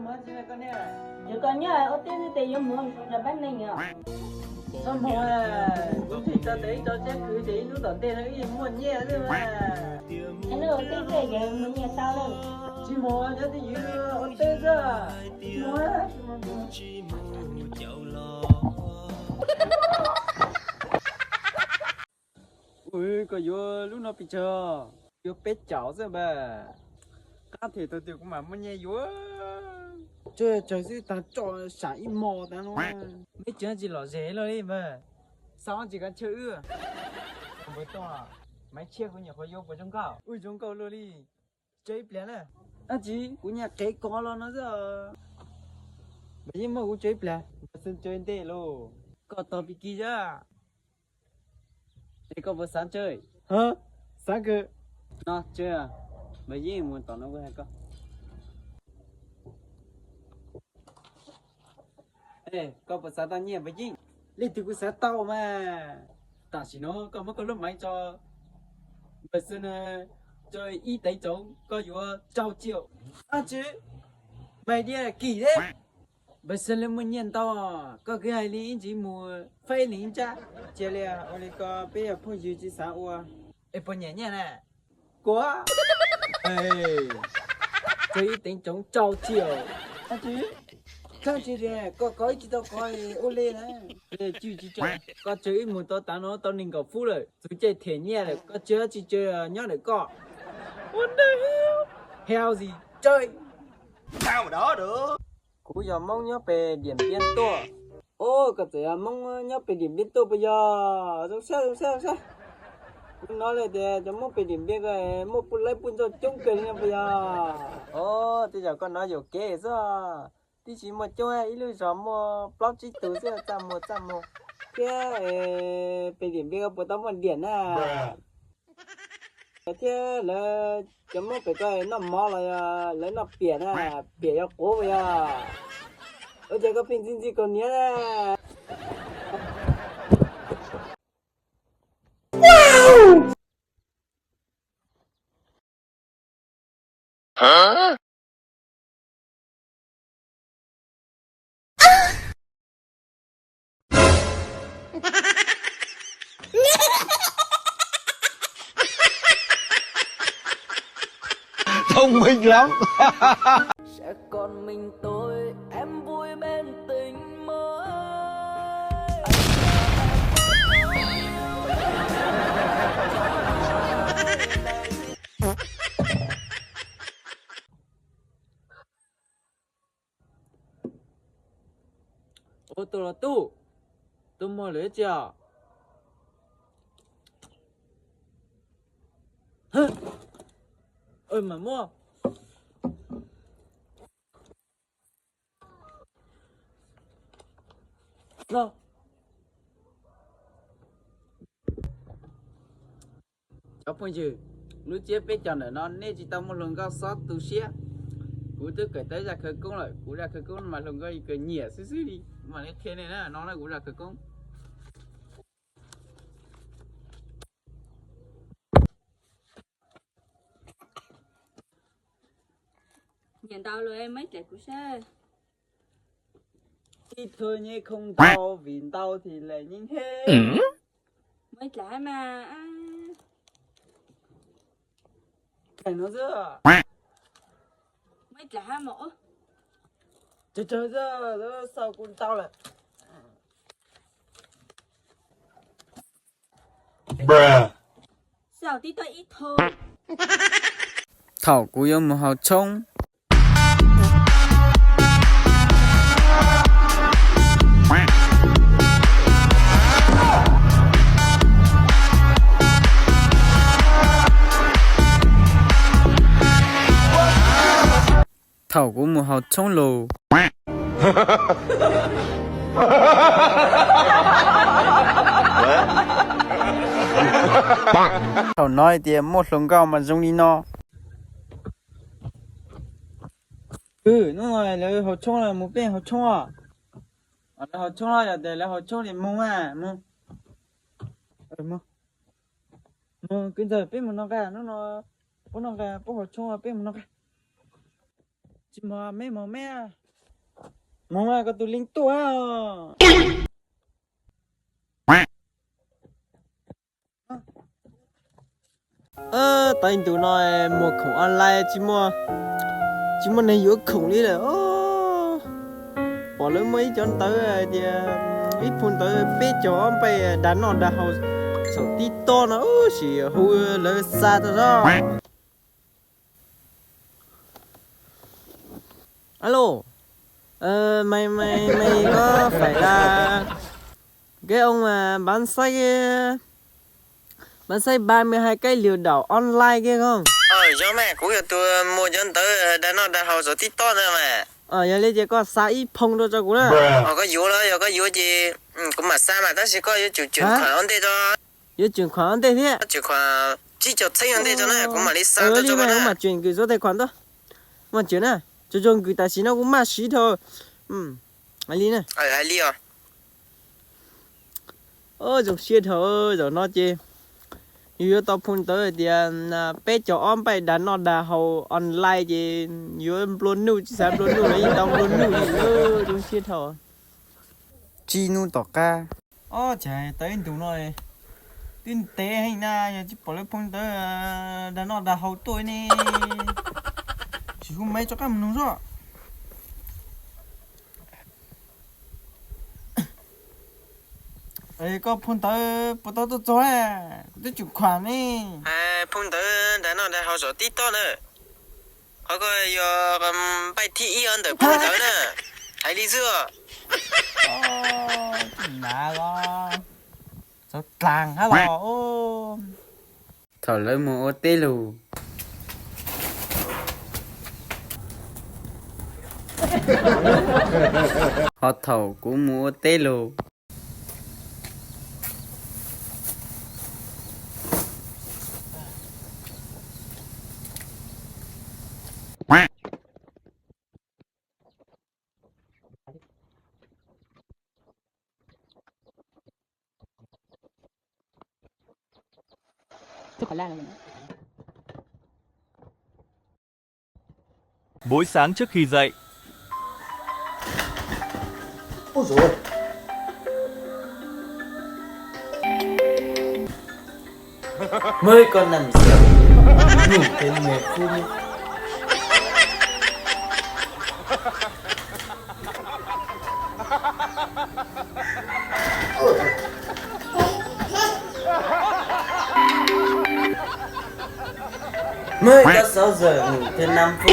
Yog koj nyob ua teb xwb ces yuav mus rau pab neeg os. Txhob mus, kuv tsis tau tias ib tso siab khwv ces ib hnub tom ntej no wb muaj nyiaj xwb mas. Hnub ua teb xwb ces muaj nyiaj tau lawm. Tsis mus, nyob twj ywm ua teb xwb. Tsis mus, tsis mus. Ua, koj yuav lub no pes tsawg? Yuav peb caug xwb npawg. Qab them tau tias kuv mam muaj nyiaj yuav. Tsawg tsawg xwb tag tso sam ib hmo tas no. Neb tsis tsis lom zem luaj li npawg. Xav tsis kav chaw wb. Npawg Tooj, Maiv Tshiab kuv nyuam qhuav yuav puas zoo nkauj? Ua zoo nkauj luaj li. Tsawg ib pliag na. Dab tsi, kuv nyuam qhuav kov los no xwb. Npawg Yeej muab kuv tsawg ib pliag, npawg Xeeb tsawg ntej lauj. Koj tos pig kis xwb. Es koj puas xav tsawg? Xav kawg. No tsawg, npawg Yeej mus tom no kuv hais koj. Es koj puas xav tau nyiaj npawg Yeej? Leej twg kuv xav tau mas. Tam sim no koj muab koj lub maiv tso, npawg Xeeb tsawg ib teev tsoov koj yuav rau tsiaum. Dab tsi, Maiv Diab kim thiab. Npawg Xeeb lawv muaj nyiaj ntau, koj kwv hais li ib ntsis mus faib li ntsab. Cia li, ua li ko peb yog phooj ywg tsis xav ua. Es puas nyiam nyiaj na? Kuv, tsawg ib teev tsoov rau tsiaum. Dab tsi, koj tsis tias koj kov ib tsis tau kov ua li na. Tsis tsis tsawg, koj tsawg ib mus tau tav no tau nees nkaum fub lawm, txug caij them nyiaj lawm, koj tsawg tsis tsawg nyob ntawm koj. Ua ntej, hell sí, tsawg. Kuv yog Hmoob nyob pem Diam Npiab tuaj. Os, koj txawm yog Hmoob nyob pem Diam Npiab tuaj puas yog? Zoo sab zoo sab zoo sab. Kuv hnov lawm tias cov Hmoob pem Diam Npiab ko muaj pub laib pub ntxoog coob kawg li no puas yog? Os, tej zaum koj hnov yuam kev xwb. Tib si muaj coob, ib lub zos muaj plaub tsib tug xwb, txaj muag txaj muag. Thiab pem Diam Npiab ko puas tau muaj diam na? Thiab lawv cov Hmoob pem ko noj mov los yog lawv noj piam na, piam yog quav puas yog? Ua cas koj pheej ntxi ntxi kaus hniav na? Thông minh lắm. Sẽ còn mình tôi, em vui bên tình mới. Ua, tus los tub, tus muag lawm tsis os? Mam muab. No, cov phooj ywg, lub tsiab peb caug ntawm no nej tsis tau muaj hluas nkauj xob tu siab. Kuv twb kawm tau zaj khawv koob lawm, kuv zaj khawv koob mas hluas nkauj kawg nyiam xwb xwb li. Mam li qhia nej na, no na kuv zaj khawv koob. Nyiam ntau lawm, muab ib dlaim kuv saib. Ib thawj nyeb khoom ntau vim ntau thì lệ nhanh hết. Muab ib dlaim hab mas. Dlaim no xwb. Muab ib dlaim hab mas. Tsawg tsawg xwb, xaus kuv ntau lawm. Xaus tib toj ib thoo. Thaum kuv yuav mus haus tshoob. Thaum kuv mus haus tshoob lus. Thaum no hais tias muaj hluas nkauj mas zoo li no. Hnub no lawv haus tshoob los mus peb haus tshoob os. Lawv haus tshoob los yog tias lawv haus tshoob li mus mas mus. Mus kwv ntxawg peb mus no nqa, hnub no puab noj nqa, puab haus tshoob peb mus noj nqa. Tsis mog, meb mog meb. Mog mas koj tus leej tuaj. Tau ib ntus no muag khoom online tsis muaj, tsis muaj neeg yuav khoom li lawm. Pom lawv muaj ib cov ntawv tias ib phau ntawv peb caug ob npaij dag noj dag haus saum TikTok no, sim hu lawv xa tau soj. Alo, mày mày mày có phải là cái ông mà bán sách, bán sách ba mươi hai cách lừa đảo online kia không? Yog mas, kuv yog tus muag cov ntawv dag noj dag haus saum TikTok ntawd mas. Yog li ces koj xa ib phau rau tso kuv na. Koj yuav los yog koj yuav ces kuv mam xa mas tab sis koj yuav tsum tseem khuam ua ntej tso. Yuav tseem khuam ua ntej thiab. Tseem khuam tsib caug txheeb ua ntej tso na kuv mam li xa tau tso koj na. Kuv mam tseem kws số tài khoản tuaj. Kuv mam tseem na, tso tso kws tam sim no kuv maj siv dhau. Hais li na. Hais li os. Zoo siab dhau, zaum no ces yus yuav tau phau ntawv tias peb caug ob npaij dag noj dag haus online ces yuav nplua nuj tsis xav nplua nuj los yeej tau nplua nuj li. Zoo siab dhau. Tsib hnub tom qab. Ob, cas tau ib ntus no twb ntev heev na, yog tsis pom lawv phau ntawv dag noj dag haus tuaj ne. Sim hu maiv tso qab mus noog zoj. Koj phau ntawv puas tau tuaj txog na? Kuv twb tseem khuam ne. Phau ntawv dag noj dag haus saum TikTok na. Qhov ko yog npaij thib ib ntawm phau ntawv na. Hais li xwb. Txaus dlaag hab los. Thaum lawv mus ua teb lug. Ho thaum kuv mus ua teb lug. Buổi sáng trước khi dậy. Ôi dồi ôi. Mới có năm giờ, ngủ thêm mười phút nữa. Mới có sáu giờ, ngủ thêm năm phút.